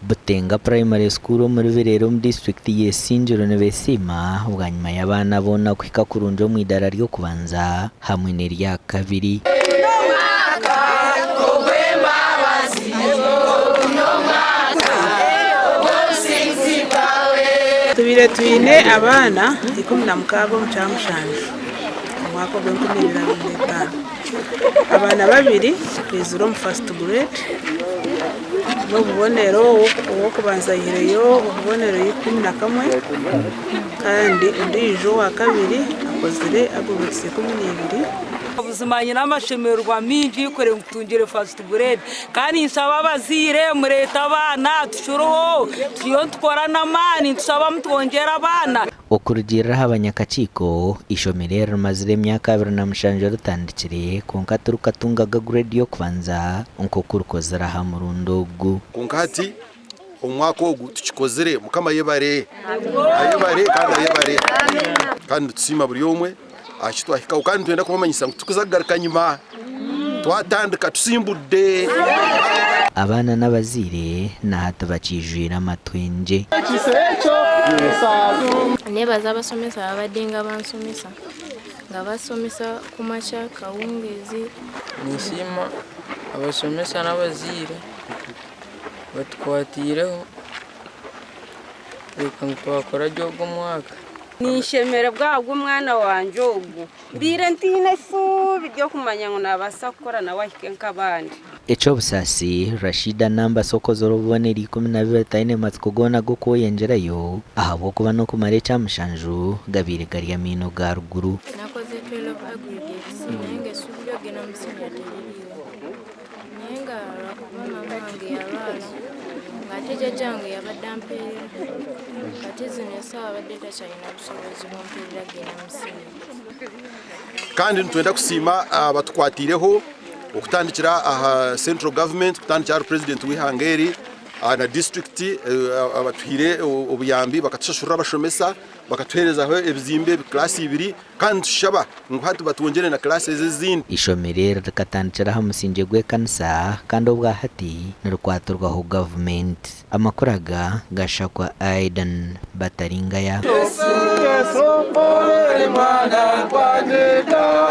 Butenga Primary School omuri Birere omu disiturikiti y'Isingiro nibesiima bwanyima y'abaana boona kuhika kurungi omu idaara ry'okubanza hamwe n'erya kabiri. Tubaire twine abaana 16 omu kyamushanju omwaka ogw'enkumi ibiri abiri n'etaano. Abaana babiri baizire omu first grade n'obubonero ow'okubanza aihireyo obubonero 11 kandi ondiijo owakabiri akozire aggregates 12. Buzima nyine amashemererwa maingi kureeba ngu tutungire first grade kandi ninshaba abazaire mureete abaana tukiriho turiyo nitukora n'amaani nitushaba mutwongyere abaana. Okurugiirira aha banyakakiiko, eishomero eri rimazire emyaka 27 ritandikire kwonka tirikatungaga gureedi y'okubanza nk'oku rikozire aha murundi ogu. Kwonka hati omu mwaka ogu tukikozire. Mukama ayebare! Ayebare kandi ayebare! Kandi nitusiima buri omwe aha ki twahikaho kandi nitwenda kubamanyisa ngu titukuza kugaruka nyima. Twatandika tutsimbudde. Abaana n'abazaire na hati bakiijwire amatwengye. Nebaza abasomesa ababadde nga bansomesa, nga basomesa kumakya, kawungeezi. Ninsiima abashomesa n'abazaire batukwatiireho kureeba ngu twakora gye ogu omwaka. Ninshemererwa ahabw'omwana wangye ogu. Mbaire ntaine eshuubi ry'okumanya ngu naabaasa kukora nawe ahike nk'abandi. Eky'obusaasi, Rashida Nambasa okozire obubonero 12 taine matsiko goona g'okwoyengyerayo ahabw'okuba n'okumara ekyamushanju gabaire gari amaino ga ruguru. Nakoze 12 aggregates naye nga essuubi ry'okugenda mu siniya teririiwo. Naye nga lwakuba maama wange yalwala nga ate jajja wange yabadde ampeerera kati zino esaawa abadde takyalina busobozi bumpeerera genda mu siniya. Kandi nitwenda kusiima abatukwatiireho okutandikira aha Central Government, kutandikira ahari Purezidenti w'eihanga eri na disiturikiti abatuhaire obuyambi bakatushashurira abashomesa, bakatuheerezaho ebizimbe kiraasi ibiri kandi nitushaba ngu hati batwongyere na kiraasi ezi ezindi. Eishomero eri rikatandikira aha musingye gw'ekanisa kandi obwahati nirikwatirwaho gavumenti. Amakuru aga gashakwa Aidan Bataringaya.